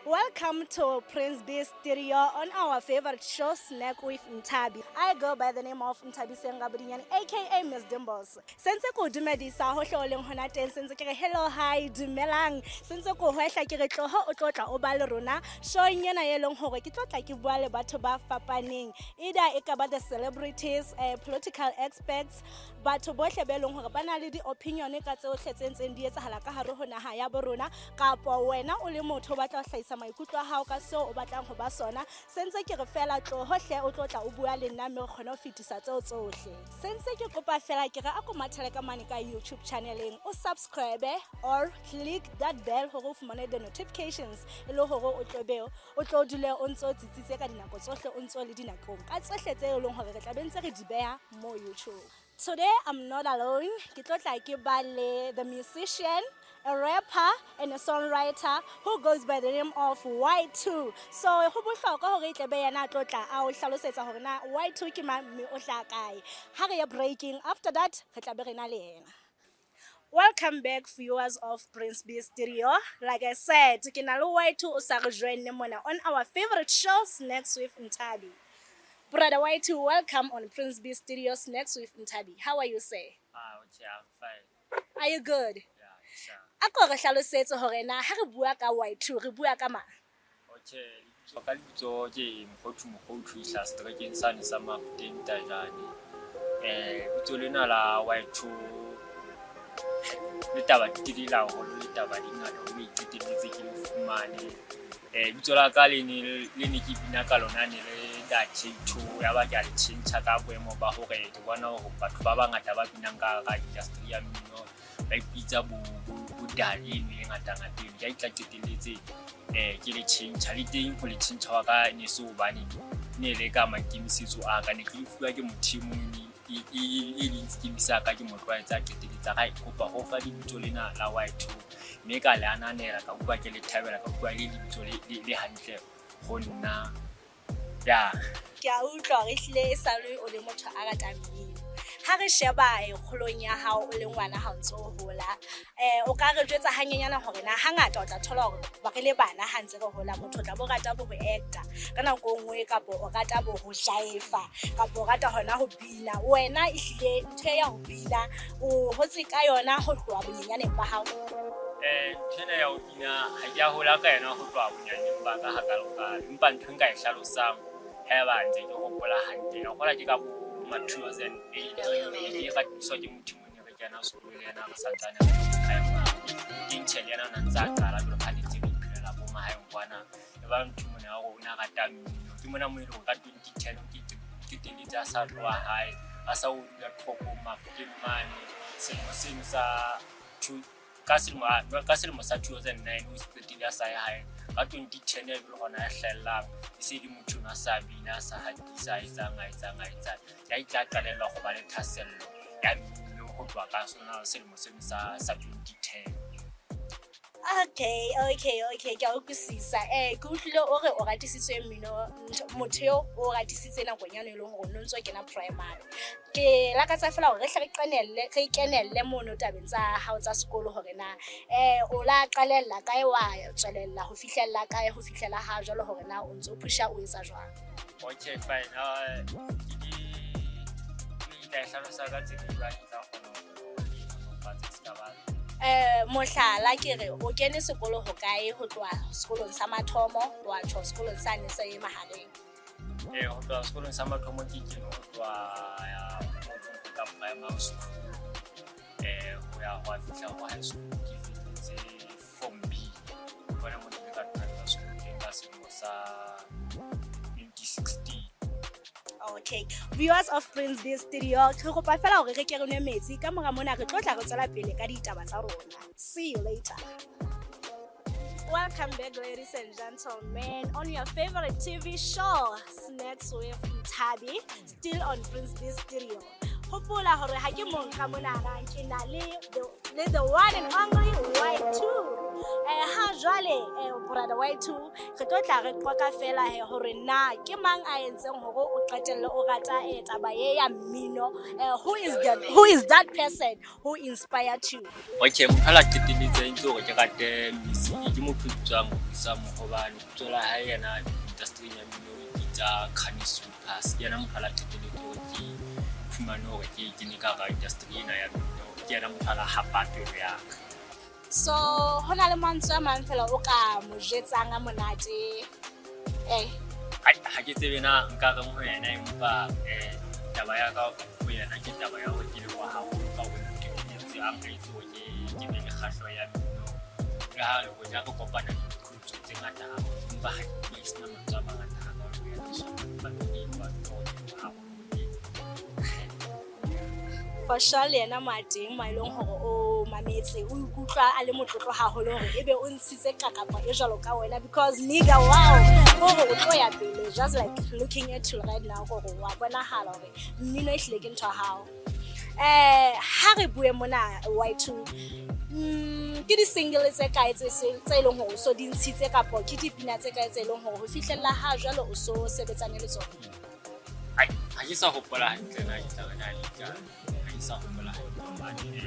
Welcome to Prince B Studio on our favorite show, Snack with Ntabi. I go by the name of Ntabi Sengabodinyane, aka Miss Dimples. Sentse ko dumedisa hohle o leng hona teng, sentse ke re hello, hi, dumelang. Sentse ko hwehla ke re tloho o tlo tla o ba le rona showing ena e leng hore ke tlo tla ke bua le batho ba fapaneng. Either e ka ba the celebrities, political experts, batho bohle be leng hore ba na le di-opinion ka tsohle tse ntseng di etsahala ka hare ho naha ya bo rona, kapa wena o le motho o batla ho hlahisa maikutlo a hao ka seo o batlang ho ba sona. Sentse ke re fela tloho hle o tlo tla o bua le nna, mme re kgone ho fetisa tseo tsohle. Sentse ke kopa fela ke re a ko mathele ka mane ka YouTube channeleng, o subscribe or click that bell hore o fumane the notifications, e le hore o tlo be o tlo dule o ntse o tsitsitse ka dinako tsohle, o ntso le dinakong ka tsohle tse e leng hore re tla be ntse re di beha mo YouTube. Today I'm not alone. Ke tlo tla ke ba le the musician, a rapper and a songwriter who goes by the name of Y2. So ho bohlokwa hore e tle be yena a tlo tla a o hlalosetsa hore na Y2 ke mang, mme o hlaha kae. Ha re ya breaking, after that re tla be re na le yena. Welcome back, viewers of Prince B Studio. Like I said, ke na le Y2 o sa re join mona on our favorite show, Snacks with Ntabi. Brother Y2, welcome on Prince B Studio, Snacks with Ntabi. How are you, sir? Ah, okay, I'm fine. Are you good? Yeah, sure. A ko re hlalosetse hore na ha re bua ka Y2 re bua ka mang? Okay, ka lebitso ke Mokgothu Mokgothu, ihla seterekeng sane sa Mafuteng Tajane. Lebitso lena la Y2 le taba di telele haholo, le taba di ngata ho iqetelletse ke le fumane. Lebitso la ka le ne ke bina ka lona ne le da K2, ya ba ke a le tjhentjha ka boemo ba hore ke bona hore batho ba bangata ba binang ka hara industry ya mmino ba ipitsa bo dali eno e ngata-ngata eno. Ke ha ke tla qetelletse ke le tjhentjha. Le teng ho le tjhentjha wa ka ne se hobane ne le ka maikemisetso a ka, ne ke lefuwa ke motho e mong e leng sekimi sa ka, ke mo tlwaetse, a qetelletse a kopa ho fa lebitso lena la Y2, mme ka le ananela, ka utlwa ke le thabela, ka utlwa le lebitso le hantle ho nna ya. Ke a utlwa hore ehlile e sale o le motho a ratang mmino. Ha re sheba kgolong ya hao o le ngwana, ha o ntso o hola, o ka re jwetsa hanyenyana hore na hangata o tla thola hore ba re le bana ha ntse re hola, motho o tla bo rata bo ho acta ka nako e nngwe, kapa o rata bo ho jaefa, kapa o rata hona ho bina. Wena ehlile ntho ya ho bina o hotse ka yona ho tloha bonyenyaneng ba hao? Ntho ena ya ho bina ha ke a hola ka yona ho tloha bonyaneng ba ka hakalo-kalo, empa ntho e nka e hlalosang haeba ntse ke hopola hantle, ke hola ke ka bo ma 2008 ke ratiswa ke motho mo ne re kena sekolo le yena, re santsane re le primary teng. Tjhe, le yena o na ntse a qala jwalo ka ne ntse re iphelela bo mahaeng kwana. E ba ntho mona ya hore o ne a rata mmino, ke mona mo e leng hore ka 2010 ke qetelletse a sa tloha hae, a sa o dula toropong Mafokeng mane. Selemo seno sa two ka selemo sa 2009 o qetile a sa ye hae. Ka 2010 e be le hona ya hlahellang, e se le motho ono a sa bina, a sa hatisa, a etsang, a etsang, a etsang, ya itla qalella ho ba le thahasello ya mmino ho tloha ka sona selemo seno sa 2010. Okay, ke a utlwisisa. Ke utlwile o re o ratisitswe mmino, motho eo o ratisitse nakong yane e leng hore o no ntso kena primary. Ke lakatsa fela hore re hle re kenelle mono tabeng tsa hao tsa sekolo, hore na o la qalella kae, wa tswelella ho fihlella kae, ho fihlela ha jwalo, hore na o ntso pusha, o etsa jwang. Okay, fine. Ke tla e hlalosa ka tsela e jwang ke tla kgona ho nolofatsa se ka ba? Mohlala ke re o kene sekolo ho kae, ho tloha sekolong sa mathomo wa tjho sekolong sane se mahareng? Ho tloha sekolong sa mathomo ke kene ho tloha ya motho ka primary school ho ya ho fihla ho high school, ke fihletse form B. Bona mo ke ka tlohella sekolo teng ka selemo sa 2016. Okay, viewers of Prince B Studio, re kopa fela hore re ke re nwe metsi. Ka mora mona re tlo tla re tswela pele ka ditaba tsa rona. See you later. Welcome back, ladies and gentlemen, on your favorite TV show, Snacks with Ntabi, still on Prince B Studio. Hopola hore ha ke mong ka monana, ke na le the one and only Y2. Ha jwale brother Y2 re tlo tla re qoqa fela he hore na ke mang a entseng hore o qetelle o rata taba ye ya mmino. Who is that person who inspired you? Okay, motho a qetelletse entse hore ke rate music ke motho o bitswang Isa Mohobane. Lebitso la hae yena industry ya mmino o ipitsa Kani Supers. Ke yena motho a la qetelletse hore ke fumane hore ke kene ka hara industry ena ya mmino. Ke yena motho a la hapa pelo ya ka. So ho na le mantswe a mang fela o ka mo jetsang a monate? Ha ke tsebe na nka reng ho yena, empa taba ya ka ho yena ke taba ya hore ke leboha haholo ka hore nqetelletse a mpoletse hore ke be le kgahleho ya mmino. Le ha le hoja re kopana le diqholotso tse ngata haholo, empa ha ke sena mantswe a mangata hakalo ho yena. So empa ke hore ke leboha haholo. For sure le yena mo a teng mo e leng hore o mametse, o ikutlwa a le motlotlo haholo hore ebe o ntshitse kakapa e jwalo ka wena, because nigga, wow, hore o tlo ya pele. Just like looking at you right now, gore wa bonahala hore mmino e hlile ke ntho ya hao. Ha re bue mona, Y2, ke di-single tse kae tse e leng hore o so di ntshitse, kapo ke dipina tse kae tse e leng hore ho fihlella ha jwale o so sebetsane le tsona? Ai, ha ke sa hopola hantle na ke tla re na di kae. Ha ke sa hopola hantle hobane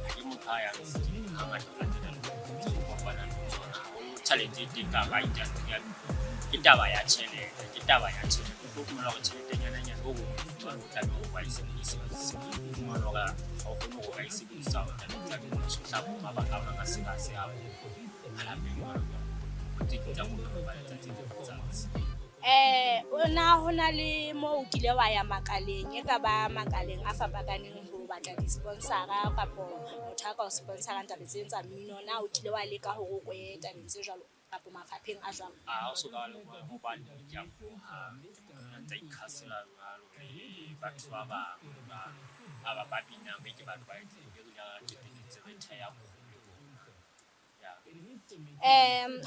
ha ke motho a yang studio hangata ho latela tse o kopanang le tsona. Haholo challenge e teng ka hara industry ya mmino ke taba ya tjhelete, ke taba ya tjhelete. O tlo fumana hore tjheletenyana-nyana o o fumane o tlameha hore wa e sebedise. O fumane hore ha o kgone hore o ka e sebedisa, o tlameha ho sotla bo mabaka a mang a seng a se a malapeng jwalo jwalo. Ho tse ding tsa bophelo ba letsatsi le letsatsi. Na ho na le mo o kile wa ya makaleng, e ka ba makaleng a fapakaneng, ho batla di-sponsor-a kapo motho a ka o sponsor-ang tabeng tse tsa mmino? Na o kile wa leka hore o ko ye tabeng tse jwalo kapo mafapheng a jwalo? Ha o so ka le hobane ke a hohang ke motho a ntsa ikhasela jwalo le batho ba bang ba binang, be ke ba tlwaetse, be re ile ra qetelletse re theha crew le bona. Ya.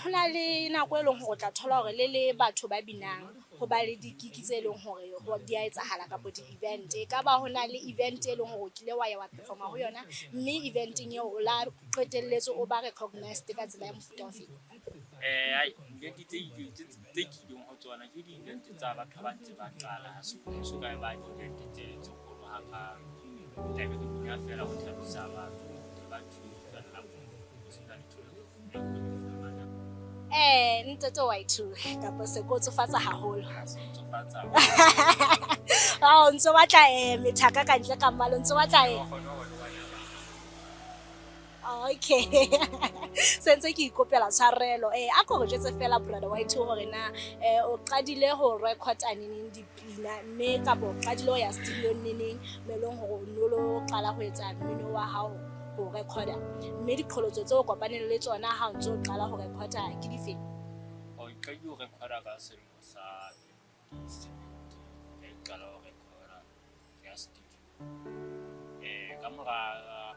Ho na le nako e leng hore o tla thola hore le batho ba binang ho ba le di-gig tse leng hore di a etsahala kapo di-event. E ka ba ho na le event e leng hore o kile wa ya wa performa ho yona, mme eventeng eo o la qetelletse o ba recognized ka tsela ya mofuta o feng? Ai, event tse kileng ho tsona ke di-event tsa batho ba ntse ba qala, ha so ka ba di-event tse kgolo hakalo. Tlabe re bina fela ho thabisa batho, batho fella moo, ho sena letho le re le fumanang. Ntate Y2, kapa se ko tsofatsa haholo? Ha se ntsofatsa. O ntso batla methaka ka ntle ka mmalo, ntso batla Wa kgona hore le wena ba. Okay, sentse ke ikopela tshwarelo. A ko re jwetse fela, brother Y2, hore na o qadile ho record-a neneng dipina, mme kapa o qadile ho ya studio neneng, mo e leng hore o no lo qala ho etsa mmino wa hao ho record-a, mme diqholotso tseo o kopaneng le tsona ha o ntso o qala ho record-a ke difeng? O qadile ho record-a ka selemo sa 2017. Ka qala ho record-a ke ya studio. Ka mora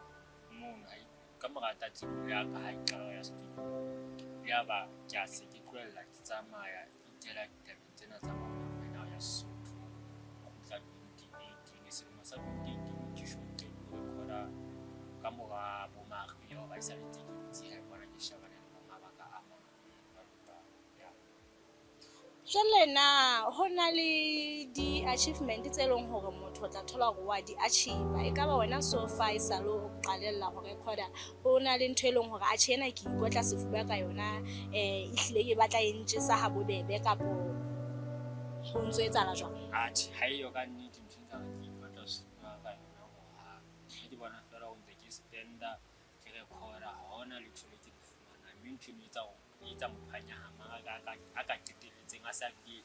mono, ka mora tatsi ya ka ha ke qala ho ya studio, ya ba ke a se ke tlohella ke tsamaya ke ikela ditabeng tsena tsa ena ya Sesotho. Ho kgutla 2018, selemo sa 2018 ke sho qetile ho record-a ka mora bo mariha, hoba e sale ntse ke dutse hae kwana ke shebane le bo mabaka a mang jwalo jwalo. Ya. Jwale na ho na le di-achievement tse leng hore motho o tla thola hore wa di-achieve? E ka ba wena so far e sale o qalella ho record-a, ho na le ntho e leng hore atjhe, ena ke ikotla sefuba ka yona, ehlile ke batla e ntjesa ha bobebe, kapo ho ntso etsahala jwang? Atjhe, ha eyo ka nnete ntho e nkare ke ikotla sefuba ka yona hohang. Nna ke bona feela hore ntse ke spend-a ke record-a, ha hona letho le ke le fumanang, mme ntho eno e etsa hore e etsa motho a nyahama, a ka qetelletseng a sa bile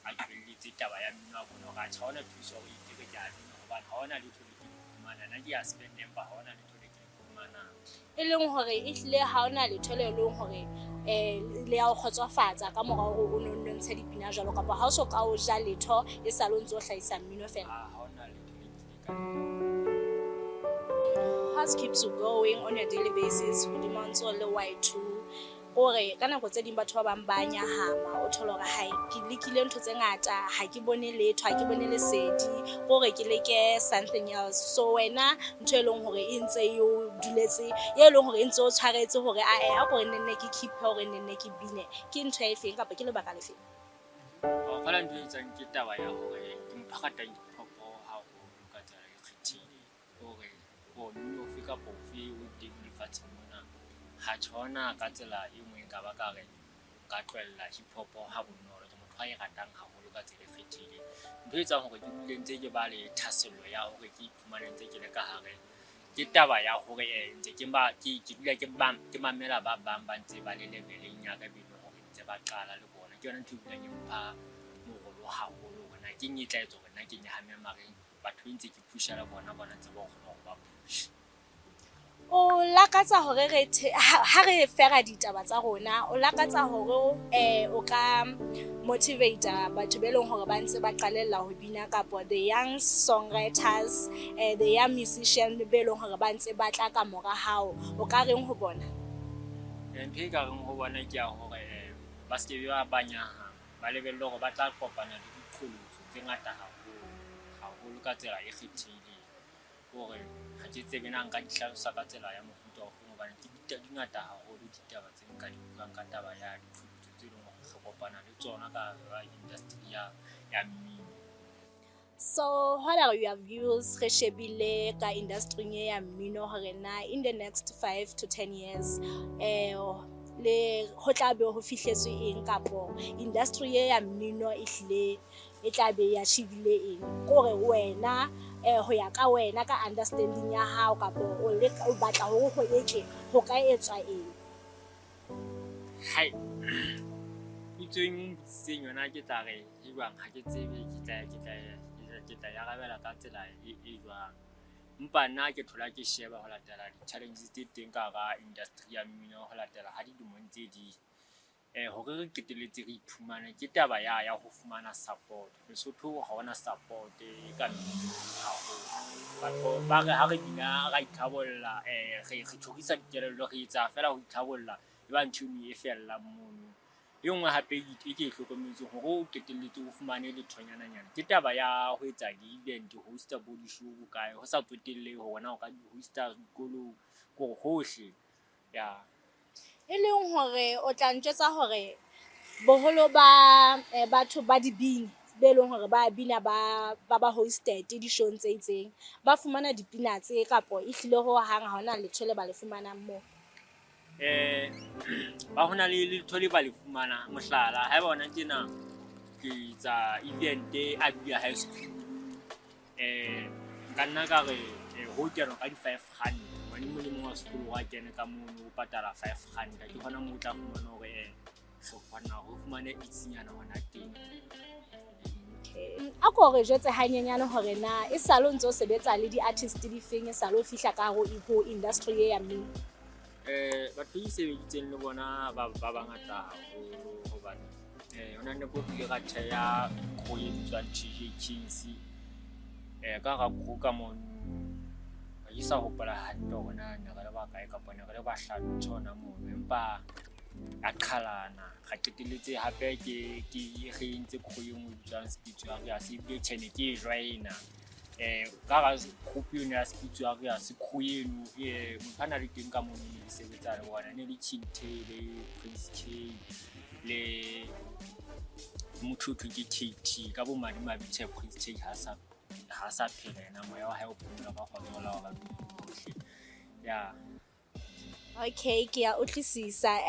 a tlohelletse taba ya mmino, a bona hore atjhe, ha hona thuso hore ke re ke a bina hobane ha hona letho le ke le fumanang. Nna ke a spend-a empa ha hona letho le ke le fumanang. E leng hore ehlile ha hona letho le leng hore le ya o kgotsofatsa ka mora hore o no nno ntshe dipina jwalo, kapa ha o so ka o ja letho e sale o ntso hlahisa mmino fela? Ha hona letho le ke ka. What keeps you going on a daily basis hodima ntso le Y2? Kore ka nako tse ding batho ba bang ba nyahama, o thole hore hai, ke lekile ntho tse ngata, ha ke bone letho, ha ke bone lesedi, kore ke leke something else. So wena ntho e leng hore e ntse e o duletse, e leng hore e ntse o tshwaretse hore ae, a kore nne ke keep hore nne ke bine, ke ntho e feng kapa ke lebaka le feng? Feela ntho e etsang ke taba ya hore ke motho a ratang hip hop haholo ka tsela e kgethehileng. Hore for mmino ofe kapa ofe o teng lefatsheng mona, ha tjhona ka tsela e nngwe nka ba ka re nka tlohella hip hop ha bonolo. Ke motho a e ratang haholo ka tsela e kgethehileng. Ntho e etsang hore ke dule ntse ke ba le thahasello ya hore ke iphumane ntse ke le ka hare, ke taba ya hore ntse ke ba ke dula ke mamela ba bang ba ntse ba le level-eng ya ka, be leng hore ntse ba qala le bona. Ke yona ntho e dulang e mpha morolo haholo hore na keng e tla etsa hore nna ke nyahame, mare batho e ntse ke push-a le bona, bona ntse ba kgona hore ba push. O lakatsa hore re ha re fera ditaba tsa rona, o lakatsa hore o ka motivate batho be leng hore ba ntse ba qalella ho bina, kapa the young songwriters, the young musician be leng hore ba ntse ba tla ka mora hao, o ka reng ho bona? Ntho e ka reng ho bona ke ya hore ba se ke ba nyahama, ba lebelle hore ba tla kopana le diqholotso tse ngata haholo haholo ka tsela e kgethehileng. Hore ha ke tsebe na nka di hlalosa ka tsela ya mofuta ofeng, hobane ke di ngata haholo ditaba tse nka di buang ka taba ya diqholotso tse leng hore re kopana le tsona ka hara industry ya mmino. So what are your views re shebile ka industry e ya mmino, hore na in the next 5 to 10 years le ho tla be ho fihletswe eng, kapo industry e ya mmino e hlile e tla be e achieve-ile eng? Kore wena, ho ya ka wena, ka understanding ya hao, kapo o leka o batla hore ho etle ho ka etswa eng? Hai, potso e mpotsitseng yona ke tla re e jwang, ha ke tsebe ke tla e arabela ka tsela e jwang. Empa nna ke thola ke sheba ho latela di-challenges tse teng ka hara industry ya mmino, ho latela ha dilemo ntse di hore re qetelletse re iphumane, ke taba ya ho fumana support. Lesotho ha hona support ka mminong haholo. Batho ba re ha re bina ra itlhabolla, re tjhorisa dikelello, re etsa feela ho itlhabolla, e ba ntho eno e fellang mono. E nngwe hape e ke e hlokometseng hore o qetelletse o fumane lethonyananyana, ke taba ya ho etsa di-event, ho host-a bo di-show kae, ho sa tsotellehe hore na o ka di host-a dikolong, kore hohle ya. E leng hore o tla ntjwetsa hore boholo ba batho ba dibini be leng hore ba bina, ba hosted di-show-ong tse itseng, ba fumana dipina tse, kapo ehlile ho hang ha hona letho le ba le fumanang moo? Ba hona le letho le ba le fumanang. Mohlala, haeba hona tjena ke etsa event Abia High School, nka nna ka re ho kenwa ka di-5 rand, ngwane mong le mong wa sekolo wa kene ka mono, o patala 5 rand. Ke hona moo o tla fumana hore re kgona hore o fumane itsinyana hona teng. Okay. A ko re jwetse hanyenyane hore na e sale o ntse o sebetsa le di-artist di feng, e sale o fihla ka hare ho industry e ya mmino? Batho ba sebeditseng le bona ba bangata haholo, hobane hona le nako re ile ra theha crew e bitswang TJ Kings. Ka hara crew ka mono, ha ke sa hopola hantle hore na ne re le bakae kapa ne re le bahlano ntho hona mono, empa a qhalana, ra qetelletse hape ke re entse crew e nngwe e bitswang Speed Warriors, ebile tjhe ne ke e join-a. Ka hara group eno ya Speed Warriors, crew eno motho a na le teng ka mono, ne ke sebetsa le bona, ne le Chinte le Prince K le motho o thweng ke KT. Ka bomadimabe tjhe, Prince K ha sa phela yena, moya wa hae o phomola ka kgotso la ba bohle ya. Okay, ke ya utlwisisa.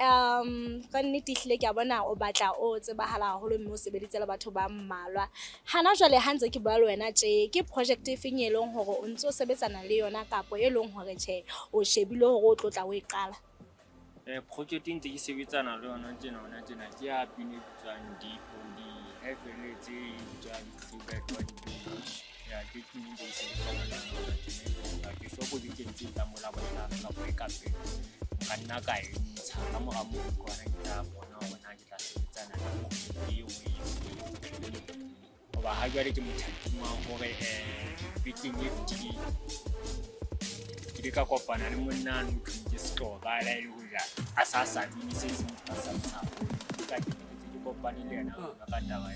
Ka nnete ehlile ke a bona o batla o tsebahala haholo, mme o sebeditse le batho ba mmalwa. Hana jwale ha ntse ke bua le wena tje, ke project e feng e leng hore o ntso sebetsana le yona, kapo e leng hore tjhe, o shebile hore o tlo tla o e qala? Project e ntse ke sebetsana le yona tjena hona tjena ke ya pina e bitswang DOD, ha e felletse e bitswang Tribet wa Dibodi. Ya, ke pina e ntse ke sebetsana le yona hona tjena, e leng hore ke sure bekeng tse tlang bo Labohlano kapa e ka pele nka nna ka e ntsha. Ka mora moo ke hona ke tla bona hore na ke tla sebetsana le project e nngwe e. Hoba ha jwale ke mothating wa hore bekeng e fetileng ke ile ka kopana le monna ano thweng ke Setlova le ha e le hoja a sa sa bine se seng a sa ntsha ka ke qetetse ke kopane le yena ka taba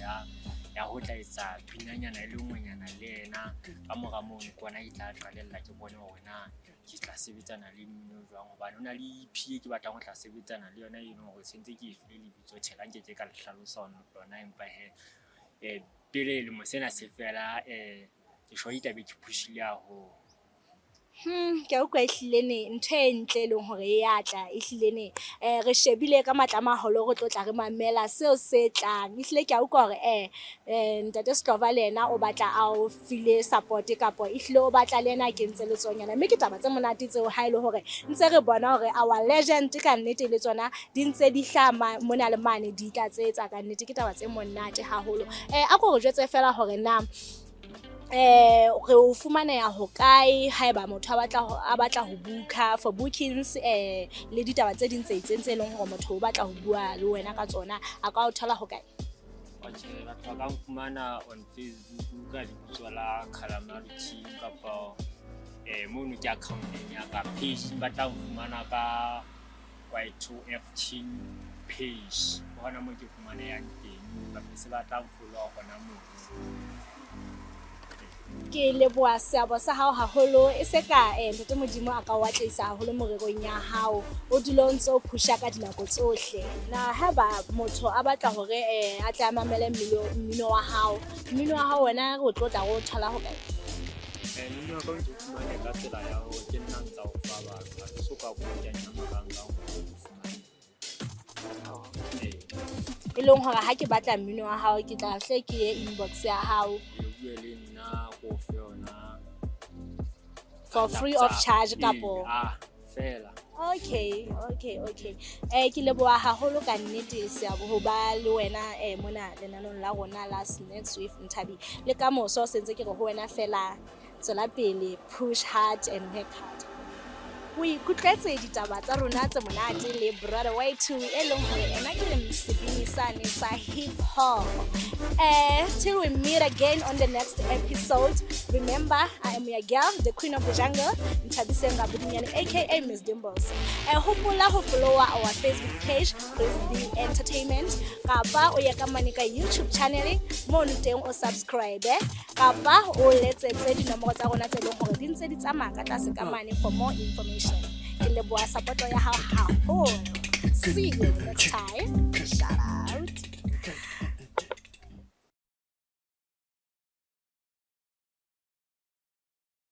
ya ho tla etsa pinanyana e le nngwenyana le yena. Ka mora mono ke ona ke tla qalella ke bone hore na ke tla sebetsana le mmino jwang, hobane ho na le EP e ke batlang ho tla sebetsana le yona eno hore sentse ke e file lebitso. Tjhe, ka nkeke ka le hlalosa lona, empa hee pele lemo sena se fela, ke sure ke tla be ke push-ile haholo. Ke a utlwa ehlile ne ntho e ntle e leng hore e ya tla ehlile ne re shebile ka matla a maholo, re tlo tla re mamela seo se tlang. Ehlile ke a utlwa hore ntate Setlova le yena o batla a o file support, kapo ehlile o batla le yena a kentse letsohonyana, mme ke taba tse monate tseo ha e le hore ntse re bona hore our legend ka nnete le tsona di ntse di hlaha mona le mane, di tlatsetsa ka nnete. Ke taba tse monate haholo. A ko re jwetse fela hore na re o fumaneha hokae haeba motho a batla ho booka for bookings le ditaba tse ding tse itseng tse leng hore motho o batla ho bua le wena ka tsona, a ka o thola hokae? Okay, batho ba ka nfumana on Facebook ka lebitso la Calamari King, kapa mono ke account-eng ya ka. Page ba tla nfumana ka Y2F King page, ke hona moo ke fumanehang teng. Batho se ba tla nfollowa hona mono. Ke leboha seabo sa hao haholo. E se ka ntate Modimo a ka o atlehisa haholo morerong ya hao, o dule o ntse o pusha ka dinako tsohle. Na haeba motho a batla hore a tle a mamele mmino wa hao, mmino wa hao wena re o tlo tla re o thola hokae? Mmino wa ka o ntso fumane ka tsela ya hore ke nna ntsa o fa batho, ha ke so ka ko kenya marangrang hore o fumane. E leng hore ha ke batla mmino wa hao, ke tla hle ke ye inbox ya hao? O bue le nna, ko fe yona. For free of charge kapo? Ah, fela. Okay, ke leboha haholo ka nnete seabo ho ba le wena mona lenanong la rona la Snacks with Nthabi. Le ka moso sentse ke re ho wena fela, tswela pele, push hard and work hard. O ikutlwetse ditaba tsa rona tse monate le Brother Y2, e leng hore ena ke sebini sane sa hip hop. Till we meet again on the next episode, remember, I am your girl, the queen of the jungle, Nthabiseng Rabodinyane, aka Miss Dimples. Hopola ho follow our Facebook page, Chris B Entertainment, kapa o ye ka mane ka YouTube channel mono teng o subscribe, kapa o letsetse dinomoro tsa rona tse leng hore di ntse di tsamaya ka tlase ka mane for more information. Ke leboha support ya hao haholo. See you next time. Shout out.